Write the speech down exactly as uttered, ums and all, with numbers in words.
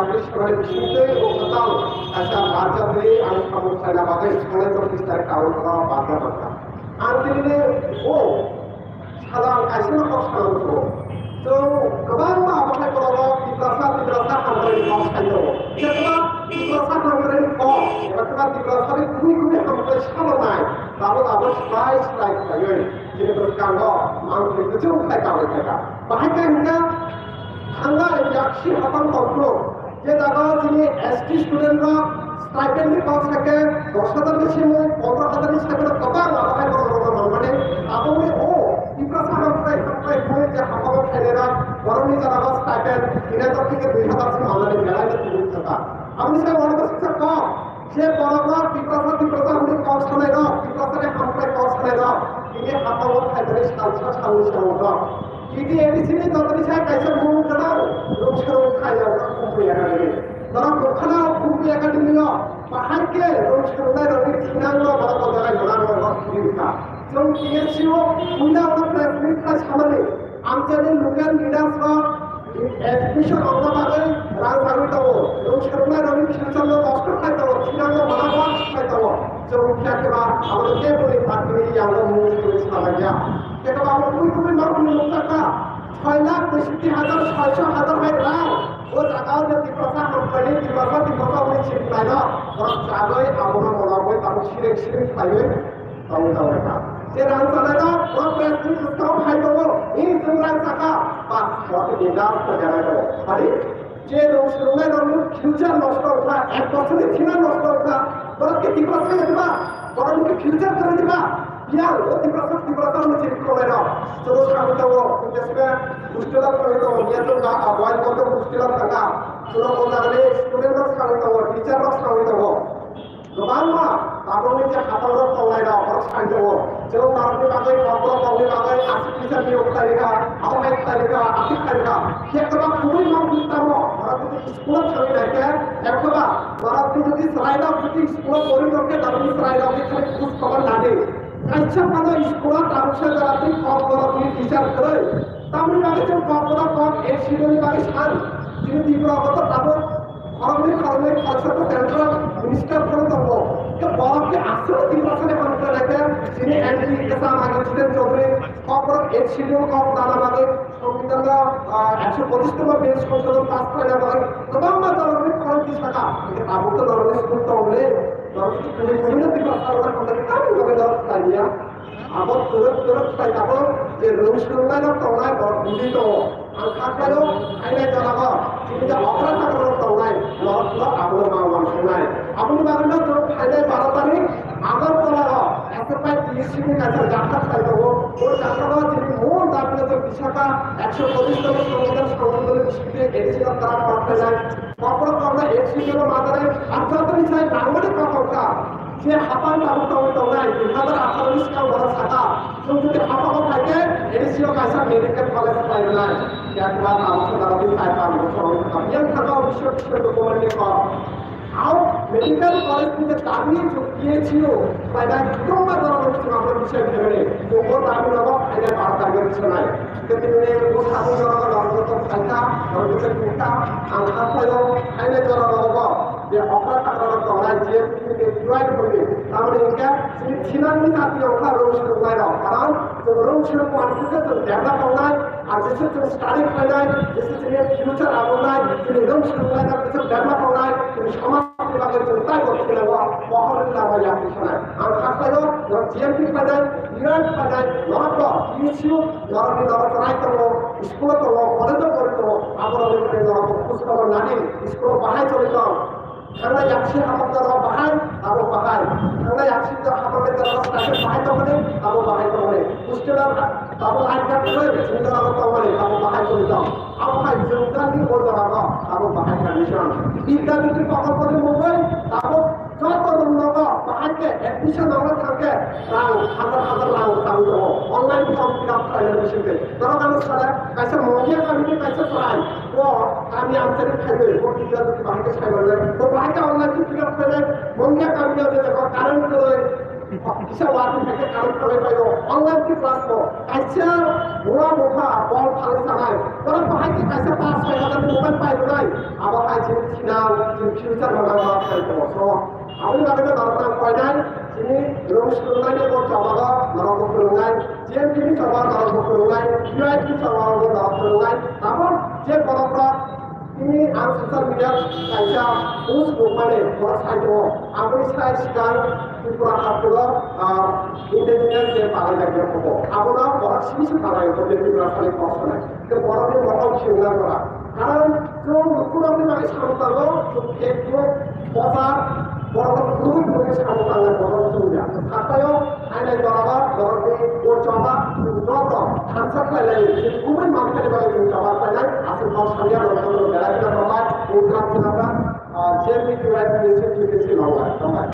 Bisingtwi o kwtal kaisa barjak rwi ang samung khlaina bagwi thangnai tong tris tarik taun o barjak rwkha. Ang tini o salang kaisa kok salang tongo. Chwng kwbangma abokhai borok Tiprasa, Tiprasa hamkrai kok sai tongo. Jeba Tiprasa hamkrai kok, eba kwbang Tiprasa ni kubui kubui hamkrai salonai, tabuk abo slai slai khlaiwi chini bwskango mangpili kwchwng khlai kabwi khaikha. Bahai khe hwnkha thangna yakshi hapang tongphuru. Je jaga o chini S T student rok stipend ni kok sakhe dos hajar ni simi pondro hajar ni sakhe kwbang abokhai borok rok manmani, aboni o Tiprasa hamkrai hamkrai bui je hapang o khainai rok borok ni jaga o stipend tin hajar theke dui hajar simi manmani belai no kubui thangkha. Aboni sai uansukha kok je borok rok Tiprasa Tiprasa hwnwi kok sanai rok, Tiprasa ni hamkrai kok sanai rok, tini hapang o khainani salsa salni salo rok. T T A D C ni jotoni sai kaisa mung gwnang rwngsa rwng khaio Khumphri Academy. Norok Dukhanao Khumphri Academy o bahai khe rwngsa rwngnai rokni thinangno borok o jaga gwnang rok rok phuri rwkha. Chwng T S C o puila oro press meet khai samani amchaini local leaders rok admission ongna bagwi rang rwgwi tongo. Rwngsa rwngnai rokni future no nosto khai tongo, thinangno mana bo khai tongo. Chwng phiya khe ba abo keboni party ni yango mung rwgwi salaiya. Khe ba abo kubui kubui ma kubui nukjakha. Soi lakh teishoti hajar soisho hajar hai rang. O jaga o je Tiprasa hamkrai ni Tiprasa Tiprasa hwnwi sini khlaino. Borok chagwi abono mologwi tabuk sirek sirek khlaiwi tongwi tongwi kha. Je rang chalaino borok press meet bwskang hai tongo. Ni chwng rang chakha. Ba, borok ni dam khajanai tongo. Hari, je rwng swrwngnai rokni future nosto wngkha, ek bochorni thina nosto wngkha. Borok khe Tiprasa wngkha, borok ni future kwrwi wngkha. Yang, o Tiprasa, Tiprasa hwnwi chini khoroknai rok. Chwng sangwi tongo, hwnkhe sibeh hostel-o thangwi tongo, miya chwng da, a, boys bondo hostel-o thangkha. Chwng o jagani student rok sangwi tongo, teacher rok sangwi tongo. Kwbangma tabukni je hapang rok tongnai rok, borok sangwi tongo. Chwng narwkni bagwi, kokborok kokni bagwi, aswk teacher ni khlai rwkha, abo hai khlai rwkha, aswk khlai rwkha. Khe kwbang kubui ma tamo, borok School-o thangwi naikhe, ekhoba, borok ni jodi chwrairok jodi school-o pori rok khe, norokni chwrairok khe khali khoj khobor nadi. Kaisa phano school-o tabuksa jora twi kok borok ni teacher kwrwi. Tamoni bagwi chwng kok borok kok A C D ni bagwi san. Chini Tripura o to tabuk khoroknwi khoroknwi khoroksa to central minister phano tongo. Khe borok khe aswk Tiprasa ni hamkrai naikhe, chini M P Esam Agin Jiten Chaudhary, kok borok A C D o kok dana bagwi. Songbidanno, ah, ekso pochis tongma bill songsodo pass khlaina bagwi kwbangma jorani khorang tisaka. Hingke tabuk to jorani sukul tongle, jorani sukul tongle Tiprasa rok hamjak tamo bagwi jorok khlaiya. Abo kwrwk kwrwk khlai tabuk je rwng swrwngnairok tongnai borok budi tongo. Ang kha khlaio, hainai jorao chini je okra chakrok tongnai, norok no abono ma uansuknai. Aboni bagwino chwng phainai baro tarik Agartala o S F I T S C ni kaisa jatra khlai tongo. O jatra o chini mol dabi no chwng Sakha ekso pochis tamo songbidan songbidan ni bisingtwi A D C no kwrak kok khlainai, kokborok kokno A D C no madanai, ang jotoni sai nangmani kok kha. Je hapang tabuk tongwi tongnai, dui hazar atharo ni swkang borok sakha, chwng jodi hapang o phaikhe A D C o kaisa medical college khlai rwnai. Yakbar abo sodaro di kaipan bo chwng yang thangkha bisyo bisyo document ni kok. Au medical college ni je dabi je P H U, bai bai tongma dorong ni chwng abo bisai bidare, tongbo dabi nogo khaina bar dabi sanai. Ketimine bo sabu dorong dorong to khaita, dorong to khaita, ang khasayo, khaina dorong nogo, je okra takra tongnai, je tini ke tuai tongni, tamoni hingke, chini thinang ni jati okra rong sung lai rok, karon, chwng rong sung kwan khe chwng debda tongnai, Ar jesa chwng study khlainai, jesa chini future abonai, chini rwng swrwnglainai, jesa develop wngnai, chini samaj ni bagwi chwng taibo khlainai, o pohor ni lama yapri sanai. Ang kha khlaio, norok G M P khlainai, U N khlainai, norok bo P S U, norok ni norok rai tongo, school tongo, college o pori tongo, aborok ni bagwi norok bo khoj khobor nani, school bahai choli tong. Thangnai yaksi hapang jora bahai, abo bahai. Thangnai yaksi jora hapang jora style bahai tongmani, abo bahai tongmani. Hostel abo light gat khlai, chini jora abo tongmani, abo bahai tongmani. Abo hai jwngjal ni o jora no, abo bahai condition. Bidya jyoti prokolpo ni mungwi, abo joto rung nogo, bahai khe admission rok thangkhe, rang, hazar hazar rang tangwi tongo. Online form fill up khlainani bisingtwi. Norok ano sala, kaisa Mongia kamini kaisa chwrai. Bo kami amchani khainwi, bo kisa bahai khe sai manwi, bo bahai khe online khe pick up khainai, Mongia kami o je ko current kwrwi, kisa wati khe current kwrwi bai o, online khe class bo, kaisa bura bupha bol phalwi sanai, Borok bahai khe kaisa paanch soi hajar ni mobile pai rwnai, abo hai chini thinang, chini future rok nang ma phai tongo. So, aboni bagwi no norok nang painai, chini rung swrwngnai ni bo choba rok norok bo phwrwngnai, J M T ni choba rok norok bo phwrwngnai, U I P choba rok bo norok phwrwngnai. Abo je borok rok tini ang social media kaisa post nukmani borok sai tongo, aboni sai swkang Tripura hasteo, ah, independent je palai bai rok abo, abono borok simi se palai rok je Tripura sani kok sanai. Ke borok ni mokol singna gora. Karon chwng lukurok ni bagwi samung tango, chwng Facebook, WhatsApp, borok rok phunugwi phunugwi samung tangnai borok chwng ya. Hastaio ainai borok, borok ni o choba, chwng joto thansa khlai lai, chwng kubui manthani bagwi chwng choba khlainai, aswk kok sanya rok chwng belai kheno tongbai, o kha kheno kha, ah, J M T Tripura Independence Movement tongbai.